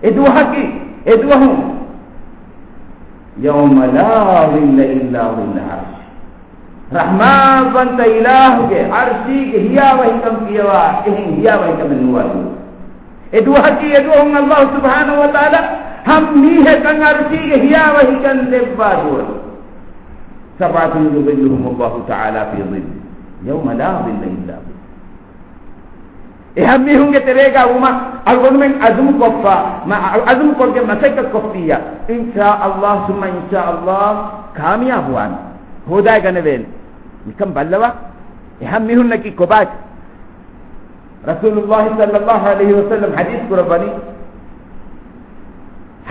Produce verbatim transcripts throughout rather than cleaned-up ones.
އެދުވަހަކީ، އެދުވަހު، يَوْمَ لَا ظِلَّ إِلَّا ظِلُّ الْعَرْشِ. ރަޙްމާންވަންތަ އިލާހުގެ އަރްޝީގެ ހިޔާވަހިކަން ކިޔަވާ އެހެން ހިޔާވަހިކަމެއް ނުވާ ދުވަހު. އެދުވަހަކީ އެދުވަހުން ﷲ ސުބްޙާނަހޫ ވަތަޢާލާ ހަމަ މީހަކަށް އަރްޝީގެ ހިޔާވަހިކަން ދެއްވާ ދުވަހު. سَبْعَةٌ يُظِلُّهُمُ اللَّهُ تَعَالَىٰ فِي ظِلِّهِ يَوْمَ لَا ظِلَّ إِلَّا ظِلُّهُ. އެހެން މީހުންގެ ތެރޭގަ ވުމަށް އަޅުގަނޑުމެން ޢަޒުމު ކޮށްފަ، މަ-، ޢަޒުމު ކޮށްގެން މަސައްކަތް ކޮށްފިއްޔާ، އިންޝާﷲ ސުމަ އިންޝާﷲ ކާމިޔާބުވާނެ. ހޯދައިގަނެވޭނެ. ނިކަން ބައްލަވާ. އެހެން މީހުންނަކީ ކޮބާތަ؟ ރަސޫލުﷲ ޞައްލަﷲ ޢަލައިހި ވަސައްލަމް ޙަދީޘް ކުރައްވަނީ،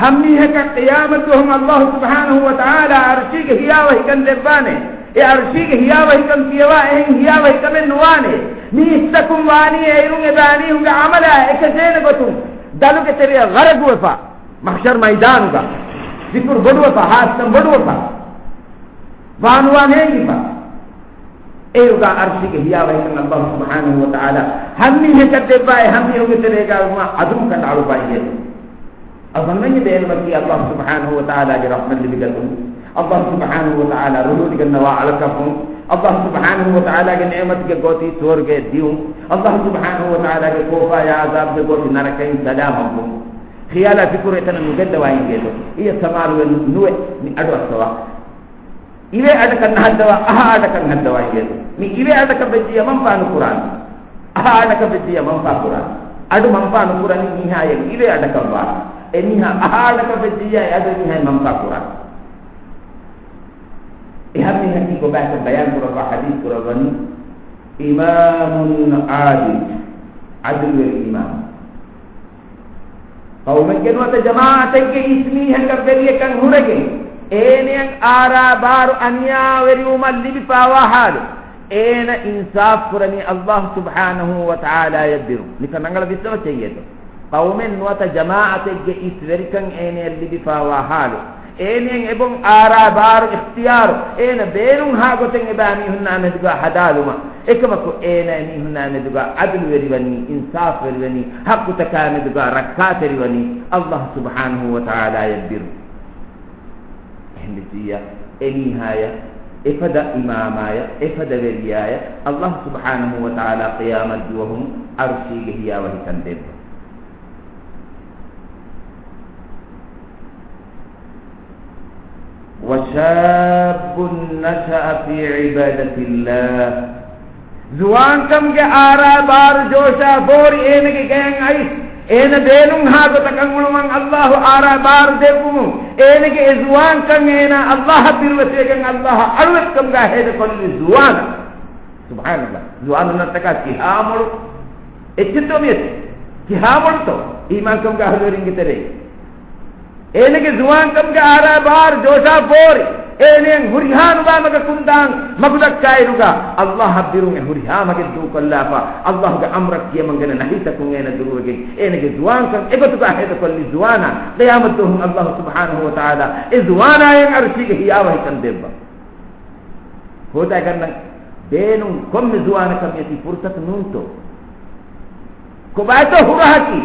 ހަމަ މީހަކަށް ޤިޔާމަތް ދުވަހު ﷲ ސުބްޙާނަހޫ ވަތަޢާލާ އަރްޝީގެ ހިޔާވަހިކަން ދެއްވާނެ. އެ އަރްޝީގެ ހިޔާވަހިކަން ކިޔަވާ އެހެން ހިޔާވަހިކަމެއް ނުވާނެ. މީސްތަކުން ވާނީ އޭރުން އެބައިމީހުންގެ ޢަމަލާ އެކަށޭނެ ގޮތުން ދަލުގެ ތެރެއަށް ޣަރަޤުވެފަ، މަޙްޝަރު މައިދާނުގަ ޒިކުރު ބޮޑުވެފަ، ހާސްކަން ބޮޑުވެފަ، ވާނުވާ ނޭނގިފަ. އޭރުގަ އަރްޝީގެ ހިޔާވަހިކަން ﷲ ސުބްޙާނަހޫ ވަތަޢާލާ ހަމަ މީހަކަށް ދެއްވާ، އެ ހަމަ މީހުންގެ ތެރޭގަ ވުމަށް ޢަޒުމު ކަނޑައަޅުއްވައިގެން. އަޅުގަނޑުމެންގެ ބޭނުމަކީ ﷲ ސުބްޙާނަހޫ ވަތަޢާލާގެ ރަޙްމަތް ލިބިގަތުން، ﷲ ސުބްޙާނަހޫ ވަތަޢާލާ ރުހިވޮޑިގަންނަވާ އަޅަކަށްވުން، ﷲ ސުބްޙާނަހޫ ވަތަޢާލާގެ ނިޢުމަތުގެ ގޯތި ސުވަރުގެ ދިއުން، ﷲ ސުބްޙާނަހޫ ވަތަޢާލާގެ ކޯފާޔާ ޢަޛާބުގެ ގޯތި ނަރަކައިން ސަލާމަތްވުން. ޚިޔާލާ ފިކުރު އެތަނަށް ނުގެންދަވާ އިނގޭތޯ؟ އިއްޔެ ސަމާލުވެ ނުވެ މި އަޑު އައްސަވާ. އިވޭ އަޑަކަށް ނަހައްދަވާ، އަހާ އަޑަކަށް ނަހައްދަވާ އިނގޭތޯ؟ މި އިވޭ އަޑަކަށް ވެއްޖިއްޔާ މަންފާ ނުކުރާނެ. އަހާ އަޑަކަށް ވެއްޖިއްޔާ މަންފާ ކުރާނެ. އަޑު މަންފާ ނުކުރަނީ މީހާއަށް އިވޭ އަޑަކަށް ވާނެ. އެ މީހާ އަހާ އަޑަކަށް ވެއްޖިއްޔާ އެ އަޑު އެ މީހާއަށް މަންފާ ކުރާނެ. އެހެން މީހަކީ ކޮބާތަ؟ ބަޔާން ކުރައްވާ ޙަދީޘް ކުރައްވަނީ، إِمَامٌ عَادِلٌ، ޢަދުލުވެރި އިމާމެއް. ޤައުމެއްގެ ނުވަތަ ޖަމާޢަތެއްގެ އިސް މީހަކަށް ވެރިޔަކަށް ހުރެގެން، އޭނަޔަށް އާރާ ބާރު އަނިޔާވެރިވުމަށް ލިބިފާވާ ޙާލު، އޭނަ އިންސާފު ކުރަނީ ﷲ ސުބްޙާނަހޫ ވަތަޢާލާޔަށް ދިރު. ނިކަން ރަނގަޅަށް ވިސްނަވަ ޗެއްޔޭތޯ؟ ޤައުމެއް ނުވަތަ ޖަމާޢަތެއްގެ އިސް ވެރިކަން އޭނަޔަށް ލިބިފާވާ ޙާލު، އޭނަޔަށް އެބައޮތް އާރާ ބާރު އިޚްތިޔާރު، އޭނަ ބޭނުންހާ ގޮތެއް އެބައިމީހުންނާ މެދުގަ ހަދާލުމަށް. އެކަމަކު އޭނަ އެމީހުންނާ މެދުގަ ޢަދުލުވެރިވަނީ، އިންސާފުވެރިވަނީ، ޙައްޤުތަކާ މެދުގަ ރައްކާތެރިވަނީ ﷲ ސުބްޙާނަހޫ ވަތަޢާލާޔަށް ދިރު. އެހެންވެއްޖިއްޔާ، އެމީހާޔަށް، އެފަދަ އިމާމާޔަށް، އެފަދަ ވެރިޔާޔަށް ﷲ ސުބްޙާނަހޫ ވަތަޢާލާ ޤިޔާމަތް ދުވަހު އަރްޝީގެ ހިޔާވަހިކަން ދެއްވަ. وَشَابٌّ نَشَأَ فِي عِبَادَةِ اللَّهِ. ޒުވާންކަމުގެ އާރާ ބާރު ޖޯޝާ ފޯރި އޭނަގެ ގަޔަށް އައިސް، އޭނަ ބޭނުންހާ ގޮތަކަށް އުޅުމަށް ﷲ އާރާ ބާރު ދެއްވުމުން، އޭނަގެ އެ ޒުވާންކަން އޭނާ ﷲ އަށް ބިރުވެތިވެގެން ﷲ އަށް އަޅުވެތިކަމުގަ ހޭދަކޮށްލި ޒުވާނަށް. ސުބްޙާނަﷲ. ޒުވާނުންނަށްޓަކާ ކިހާމޮޅު އެއްޗެއްތޯ މިއޮތީ؟ ކިހާމޮޅުތޯ އީމާންކަމުގެ އަހުލުވެރިންގެ ތެރޭ؟ އޭނަގެ ޒުވާންކަމުގެ އާރާ ބާރު ޖޯޝާ ފޯރި، އޭނަޔަށް ހުރިހާ ނުބާ މަގަކުން ދާން މަގު ދައްކާއިރުގަ، ﷲ އަށް ބިރުން އެ ހުރިހާ މަގެއް ދޫކޮށްލާފަ، ﷲ ގެ އަމްރަށް ކިޔަމަންގަނެ ނަހީތަކުން އޭނަ ދުރުވެގެން، އޭނަގެ ޒުވާންކަން އެގޮތުގަ ހޭދަކޮށްލި ޒުވާނާ، ޤިޔާމަތްދުވަހު ﷲ ސުބްޙާނަހޫ ވަތަޢާލާ އެ ޒުވާނާޔަށް އަރްޝީގެ ހިޔާވަހިކަން ދެއްވަ. ހޯދާގަންނަން ބޭނުން ކޮންމެ ޒުވާނަކަށް މިއޮތީ ފުރުސަތު ނޫންތޯ؟ ކޮބާތޯ ހުރަހަކީ؟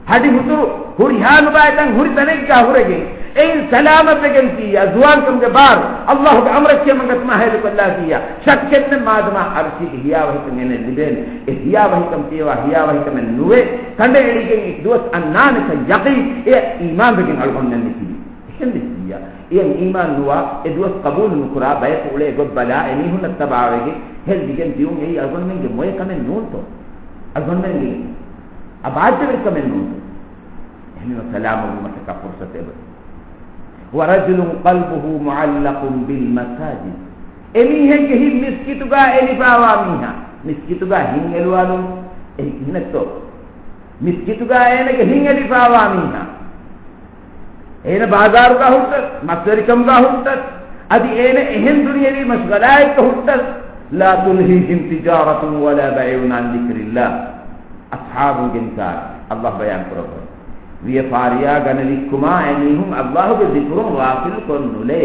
ހަޑި ހުތުރު ހުރިހާ ނުބާތަން ހުރި ތަނެއްގަ ހުރެގެން، އެއިން ސަލާމަތްވެގެން ތިއްޔާ ޒުވާންކަމުގެ ބާރު ﷲ ގެ އަމްރަށް ކިޔަމަން ގަތުމާ ހޭދަކޮށްލާ ތިއްޔާ، ޝައްކެއްނެތް މާދަމާ އަރްޝީގެ ހިޔާވަހިކަން އޭނަ ލިބޭނެ. އެ ހިޔާވަހިކަން ތިޔަވާ ހިޔާވަހިކަމެއް ނުވެ، ކަނޑައެޅިގެން އެއް ދުވަސް އަންނާނެކަން ޔަޤީން އެ އީމާންވެގެން އަޅުގަނޑުމެން ނިކިބީ. އެހެންވެސް ތިއްޔާ، އެ އީމާން ނުވާ، އެ ދުވަސް ޤަބޫލު ނުކުރާ، ބަޔަކު އުޅޭ ގޮތް ބަލާ، އެމީހުންނަށް ތަބާވެގެން ހެލްދިގެން ދިއުން އެއީ އަޅުގަނޑުމެންގެ މޮޔަ ކަމެއް ނޫންތޯ؟ އަޅުގަނޑުމެންގެ އަބާއްޖަވެރި ކަމެއް ނޫންތޯ؟ އެހެންވީމަ ސަލާމަތްވުމަށްޓަކާ ފުރުސަތެއް އެބަ. وَرَجُلٌ قَلْبُهُ مُعَلَّقٌ بِالْمَسَاجِدِ. އެމީހެއްގެ ހިތް މިސްކިތުގަ އެލިފާވާ މީހާ. މިސްކިތުގަ ހިތް އެލުވާލުން އެ ހިނެއްތޯ؟ މިސްކިތުގަ އޭނަގެ ހިތް އެލިފާވާ މީހާ. އޭނަ ބާޒާރުގަ ހުއްޓަސް، މަސްވެރިކަމުގަ ހުއްޓަސް، އަދި އޭނަ އެހެން ދުނިޔެވީ މަޝްޣަލާއެއްގަ ހުއްޓަސް، لَا تُلْهِيهِمْ تِجَارَةٌ وَلَا بَيْعٌ عَنْ ذِكْرِ اللَّهِ. އަޞްޙާބުންގެ މިސާލު ﷲ ބަޔާން ކުރައްވަނީ. ވިޔަފާރިޔާ ގަނެ ވިއްކުމާ އެމީހުން ﷲ ގެ ޒިކުރުން ޣާފިލު ކޮށް ނުލޭ.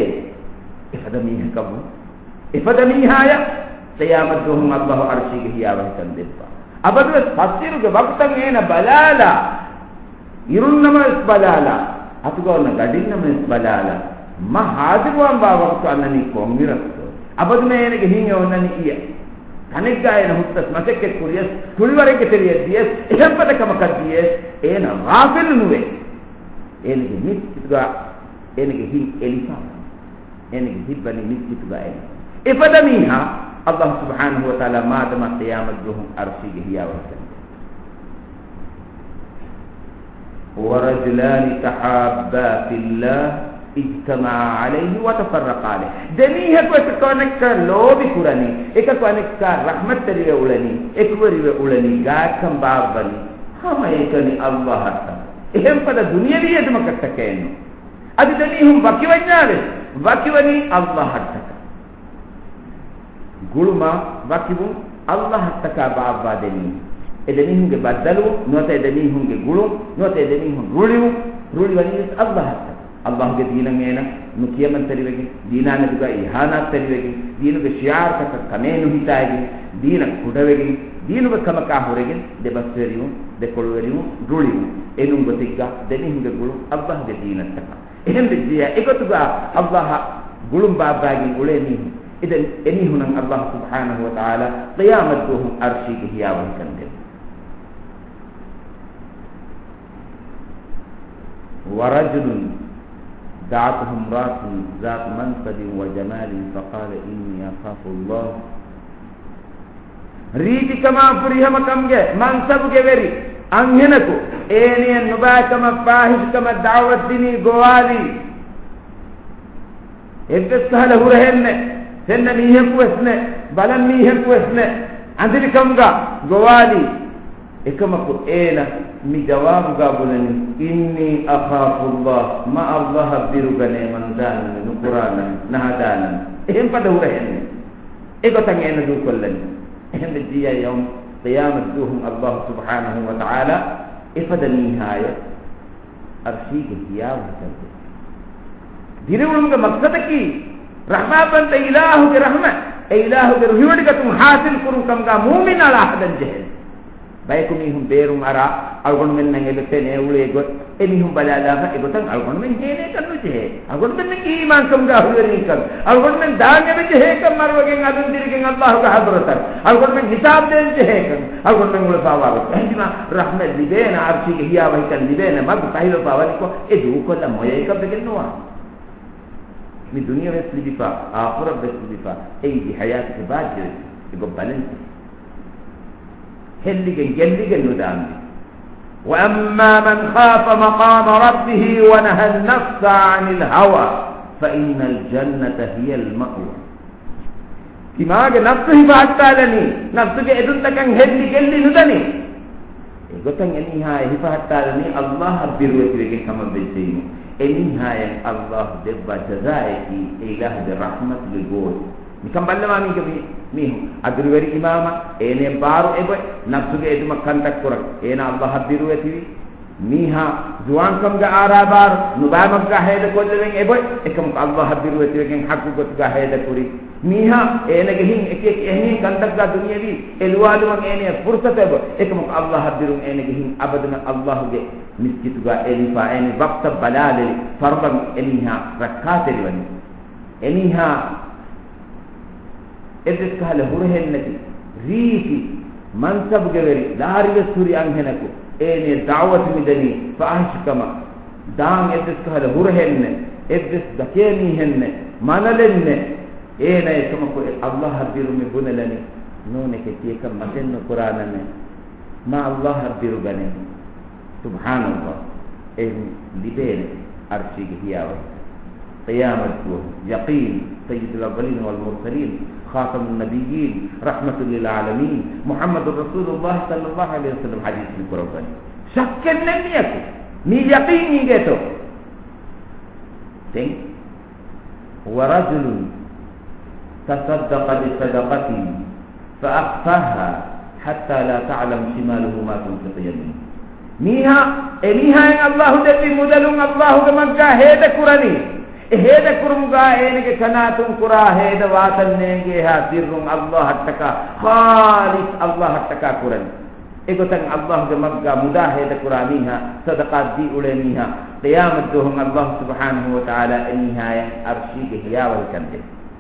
އެފަދަ މީހަކަށް ވުން. އެފަދަ މީހާޔަށް ޤިޔާމަތްދުވަހު ﷲ އަރްޝީގެ ހިޔާވަހިކަން ދެއްވާ. އަބަދުވެސް ފަސްއިރުގެ ވަގުތަށް އޭނަ ބަލާލާ، އިރުން ނަމަވެސް ބަލާލާ، އަތުގަ އޮންނަ ގަޑިން ނަމަވެސް ބަލާލާ، މަ ހާޒިރުވާން ވާ ވަގުތު އަންނަނީ ކޮން އިރަކުތޯ؟ އަބަދުމެ އޭނަގެ ހިތް އެ އޮންނަނީ އިއަށް. ތަނެއްގަ އޭނަ ހުއްޓަސް މަސައްކަތް ކުރިޔަސް، ކުޅިވަރެއްގެ ތެރެއަށް ދިޔަސް، އެހެން ފަދަ ކަމަކަށް ދިޔަސް، އޭނަ ޣާފިލު ނުވޭ. އޭނަގެ މިސްކިތުގަ އޭނަގެ ހިތް އެޅިފަ، އޭނަގެ ހިތް ވަނީ މިސްކިތުގަ އެޅި. އެފަދަ މީހާ ﷲ ސުބްޙާނަހޫ ވަތަޢާލާ މާދަމާ ޤިޔާމަތް ދުވަހު ޢަރްޝީގެ ހިޔާވަހިކަން. ورجلان تحابا في الله اجتمعا عليه وتفرقا عليه. ދެ މީހަކު އެކަކު އަނެއްކާ ލޯބި ކުރަނީ، އެކަކު އަނެއްކާ ރަޙްމަތްތެރިވެ އުޅެނީ، އެކުވެރިވެ އުޅެނީ، ގާތްކަން ބާއްވަނީ، ހަމައެކަނި ﷲ އަށްޓަކާ. އެހެން ފަދަ ދުނިޔަވީ އެދުމަކަށްޓަކައެއްނު. އަދި ދެމީހުން ވަކިވަންޏާވެސް، ވަކިވަނީ ﷲ އަށްޓަކާ. ގުޅުމާ ވަކިވުން ﷲ އަށްޓަކާ ބާއްވާ ދެމީހުން. އެ ދެމީހުންގެ ބައްދަލުވުން ނުވަތަ އެ ދެމީހުންގެ ގުޅުން ނުވަތަ އެ ދެމީހުން ރުޅިވުން، ރުޅިވަނީވެސް ﷲ އަށްޓަކާ. ﷲގެ ދީނަށް އޭނަ ނުކިޔަމަންތެރިވެގެން، ދީނާ މެދުގަ އިހާނާތްތެރިވެގެން، ދީނުގެ ޝިޢާރުތަކަށް ކަމޭ ނުހިތާއިގެން، ދީނަށް ކުޑަވެގެން، ދީނުގެ ކަމަކާ ހުރެގެން، ދެބަސްވެރިވުން، ދެކޮޅުވެރިވުން، ރުޅިވުން. އެނޫން ގޮތެއްގަ ދެމީހުންގެ ގުޅުން ﷲގެ ދީނަށްޓަކާ. އެހެން ވެއްޖެޔާ އެގޮތުގަ ﷲ އަށް ގުޅުން ބާއްވާގެން އުޅޭ މީހުން، އެދެން އެމީހުނަށް ﷲ ސުބްޙާނަހޫ ވަތަޢާލާ ޤިޔާމަތްދުވަހު ޢަރްޝީގެ ހިޔާވަހިކަން ދެއްވޭ. ورجل دعته امرأة ذات منصب وجمال فقال إني أخاف الله. ރީތިކަމާ ފުރިހަމަކަމުގެ މަންސަބުގެ ވެރި އަންހެނަކު، އޭނިއަށް ނުބައިކަމަށް ފާޙިޝްކަމަށް ދަޢުވަތްދިނީ ގޮވާލީ. އެއްވެސް ކަހަލަ ހުރަހެއްނެއް، ފެންނަ މީހަކުވެސް ނެއް، ބަލަން މީހަކުވެސް ނެއް، އަނދިރިކަމުގަ ގޮވާލީ. އެކަމަކު އޭނަ މި ޖަވާބުގަ ބުނަނީ، إني أخاف الله، މަ ﷲ އަށް ބިރުގަނޭ، މަން ދާނަމެ، ނުކުރާނަމެ، ނަހަދާނަމެ. އެހެން ފަދަ ހުރަހެއްނެއް. އެގޮތަށް އޭނަ ދޫކޮށްލަނީ. އެހެން ވެއްޖިއްޔާ ޔައުމު ޤިޔާމަތް ދުވަހު ﷲ ސުބްޙާނަހޫ ވަތަޢާލާ އެފަދަ މީހާޔަށް ޢަރްޝީގެ ހިޔާވަހިކަން ދޭ. ދިރިއުޅުމުގެ މަޤްޞަދަކީ ރަޙްމާތްވަންތަ އިލާހުގެ ރަޙްމަތް، އެ އިލާހުގެ ރުހިވޮޑިގަތުން ޙާޞިލް ކުރުން ކަމުގަ މުއުމިން އަޅާ ހަދަން ޖެހޭ. ބަޔަކު މީހުން ބޭރުން އަރާ، އަޅުގަނޑުމެންނަށް އެބަ ފެނޭ އުޅޭ ގޮތް، އެމީހުން ބަލާލާފަ އެގޮތަށް އަޅުގަނޑުމެން ހޭނޭކަށް ނުޖެހޭ. އަޅުގަނޑުމެން އީމާންކަމުގަ ހުރިވެރިންކަން، އަޅުގަނޑުމެން ދާން އެބަ ޖެހޭކަން މަރުވެގެން އަލުން ދިރިގެން ﷲގެ ޙަޟްރަތަށް، އަޅުގަނޑުމެން ހިސާބު ދޭން ޖެހޭކަން، އަޅުގަނޑުމެން އުޅެފަވާ ގޮތް. އެހެންވީމާ ރަޙްމަތް ލިބޭނެ، ޢަރްޝީގެ ހިޔާވަހިކަން ލިބޭނެ މަގު ކަހިލަފަ ވަނިކޮށް، އެ ދޫކޮށްލަން މޮޔައެއްކަށް ވެގެން ނުވާނެ. މި ދުނިޔެވެސް ލިބިފަ، އާޚިރަތްވެސް ލިބިފަ، އެއީ ހަޔާތުގެ ބާއްޖަވެސް އެގޮތް ބަލަންޖެ. ހެއްލިގެން ގެއްލިގެން ނުދާންވީ. وأما من خاف مقام ربه ونهى النفس عن الهوى فإن الجنة هي المأوى. ތިމާގެ ނަފްސު ހިފަހައްޓާލަނީ، ނަފްސުގެ އެދުންތަކަށް ހެއްލި ގެއްލި ނުދަނީ. އެގޮތަށް އެމީހާ ހިފަހައްޓާލަނީ ﷲ އަށް ބިރުވެތިވެގެން ކަމަށް ވެއްޖެއްޔުމު. އެމީހާޔަށް ﷲ ދެއްވާ ޖަޒާއަކީ އެ އިލާހުގެ ރަޙްމަތުގެ ގޯތި. ނިކަން ބައްލަވާ މީގެ މީ-، މީހުން. އަދުރުވެރި އިމާމަށް އޭނަޔަށް ބާރު އެބޮތް، ނަފްސުގެ އެދުމަށް ކަންތައް ކުރަން. އޭނާ ﷲ އަށް ބިރުވެތިވި. މީހާ ޒުވާންކަމުގަ އާރާބާރު، ނުބައިމަގުގަ ހޭދަ ކޮށްލެވެން އެބޮތް، އެކަމަކު ﷲ އަށް ބިރުވެތިވެގެން ޙައްޤު ގޮތުގަ ހޭދަ ކުރި. މީހާ އޭނަގެ ހިތް އެކި އެކި އެހެނިހެން ކަންތައްގަ ދުނިޔެވީ އެލުވާލުމަށް އޭނަޔަށް ފުރުޞަތު އެބޮތް، އެކަމަކު ﷲ އަށް ބިރުން އޭނަގެ ހިތް އަބަދުން ﷲގެ މިސްކިތުގަ އެލިފާ، އޭނަ ވަޤްތަށް ބަލާލެވި، ފަރުޟަށް އެމީހާ ރައްކާތެރިވަނީ. އެމީހާ އެއްވެސް ކަހަލަ ހުރަހެއްނެތި، ރީތި މަންސަބުގެ ވެރި، ލާރިވެސް ހުރި އަންހެނަކު، އޭނަޔަށް ދަޢުވަތު މިދަނީ ފާޙިޝްކަމަށް. ދާން އެއްވެސް ކަހަލަ ހުރަހެއްނެއް، އެއްވެސް ދަކޭ މީހެއްނެއް، މަނަލެއްނެއް. އޭނަ އެކަމަކު އެ ﷲ އަށް ބިރު މި ބުނެލަނީ، ނޫނެކޭ ތިޔަކަން މަތެއް ނުކުރާނަމޭ. މާ ﷲ އަށް ބިރުގަނޭ. ސުބްޙާނަﷲ. އެހެން ލިބޭނެ ޢަރްޝީގެ ހިޔާވަހި. ޤިޔާމަތްދުވަހު ޔަޤީން ސައްޔިދުލް އައްވަލީން ވަލް މުރްސަލީން، ޚާތަމުން ނަބިއްޔީން، ރަޙްމަތުން ލިލް ޢާލަމީން، މުޙައްމަދު ރަސޫލުﷲ ޞައްލަﷲ ޢަލައިހި ވަސައްލަމް ޙަދީޘް މި ކުރައްވަނީ. ޝައްކެއް ނެތް މިޔަކު. މީ ޔަޤީން އިނގޭތޯ. ދެން ورجل تصدق بصدقة فأخفاها حتى لا تعلم شماله ما تنفق يمينه. މީހާ، އެމީހާއަށް ﷲ ދެއްވި މުދަލުން ﷲގެ މަގަށް ހޭދަ ކުރަނީ. އެ ހޭދަ ކުރުމުގަ އޭނަގެ ކަނާތުން ކުރާ ހޭދަ ވާތަން ނޭނގޭހާ ސިއްރުން ﷲ އަށްޓަކާ، ޚާލިޞް ﷲ އަށްޓަކާ ކުރަނީ. އެގޮތަށް ﷲ ގެ މަގުގަ މުދާ ހޭދަކުރާ މީހާ، ޞަދަޤާތް ދީ އުޅޭ މީހާ، ޤިޔާމަތްދުވަހު ﷲ ސުބްޙާނަހޫ ވަތަޢާލާ އެމީހާޔަށް ޢަރްޝީގެ ހިޔާވަރު ކަންދެވޭ.